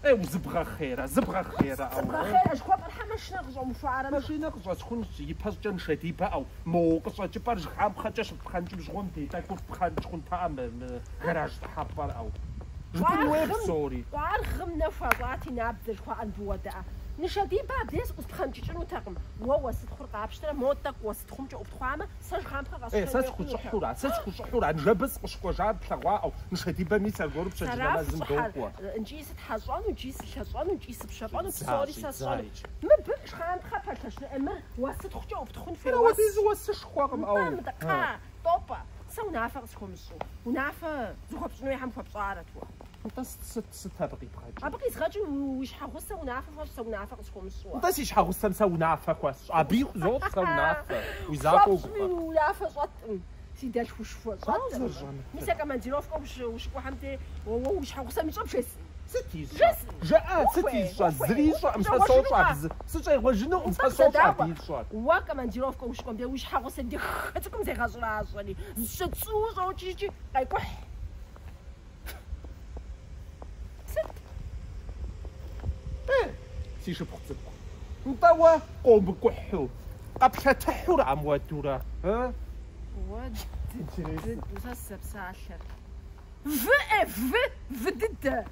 Ей, узыбгъэхъейрэ, зыбгъэхъейрэ, ӏэу? Зыбгъэхъейрэ жыхуэпӏэр хьэ машинэ къыщӏомыхуарэ? Машинэ къыщӏэсхунщ, ипэ щӏыкӏэ нышэдибэ, ӏэу, мо къыщӏэкӏыпӏэр жыхапхъэкӏэ щыппхъэнкӏым щыгъуэм дей тӏэкӏур ппхъэнкӏ хъунтэӏэ мы гараж дыхьэпӏэр, ӏэу. Жыпӏэн хуей псори. Къуаргъым нэ хуащӏати набдзэ жыхуаӏэн быуэдэӏэ. Нышэдибэ абдей сыӏуспхъэнкӏыкӏынутэкъым. Уэ уэсытхъур къапщтэрэ мо тӏэкӏу уэсытхъумкӏэ ӏуптхъуамэ, сэ жыхапхъэ Ей, къэсщтэн сэ хуей хъунутэкъым. схущӏыхьура, сэ схущӏыхьура, ныжэбэ сыкъыщыкӏуэжар плъэгъуаӏэу, нышэдибэ мис аргуэру пщэдджыжь Сэра нэмэзым сыщӏыхьэр, докӏуэ. нкӏи сытхьэщӏэну, нкӏи сылъэщӏэну, нкӏи сыпщэфӏэну, Щӏидза, псори сэ щӏидза сщӏэну. иджы. Мыбы жыхапхъэ пэлъэщыну, ӏей, мыр уэсытхъукӏэ ӏуптхъун хуей Мыр уэс. ауэдизу уэсышхуэкъым, Нтӏэ, ӏэу. мыдэ, кхъа, тӏопӏэ. Сэ унафэ къысхуэмыщӏу. Унафэ зыхуэпщӏыну хуейхэм хуэпщӏарэт уэ. Нтӏэ, сыт, сыт абы къибгъэкӏыр? Абы къизгъэкӏыр уи щхьэгъусэм унафэ хуэщӏ, сэ унафэ къысхуомыщӏу. Нтӏэ, си щхьэгъусэм сэ унафэ хуэсщӏ. Абыи хузощӏ сэ унафэ. Уи закъуэ Хуэпщӏми угугъэ. унафэ щӏэткъым, си дэлъхушхуэ, Дауэ щӏэткъым. зэрыщӏэмытыр? Мис а командировкэ ущыкӏуэхэм де уэ уи щхьэгъусэм ищӏэм бжесӏэн. Сыт ищӏэр? Бжесӏэн. Жыӏэ, сыт Ухуей, ищӏэр? ухуей. Зыри ищӏэкъым, сэ сощӏэ Ущӏегъуэжынукъэ? абы зы. Сыщӏегъуэжынукъым, Нтӏэ, сэ сощӏэ абы къызэдаӏуэ. ищӏэр. Уэ командировкэ ущыкӏуэм де уи щхьэгъусэм де хы цӏыкӏум зегъэщӏэращӏэри, зыщыцӏууэ щӏокӏыжкӏи къекӏухь. Сыт? Е, си шыпхъу цӏыкӏу, нтӏэ уэ къомыкӏухьу, къэплъэтыхьура муэдурэ, ы? Уэ Интересно. дыду сэ сызэпсалъэр. Вы, э, вы, вы дыдэ.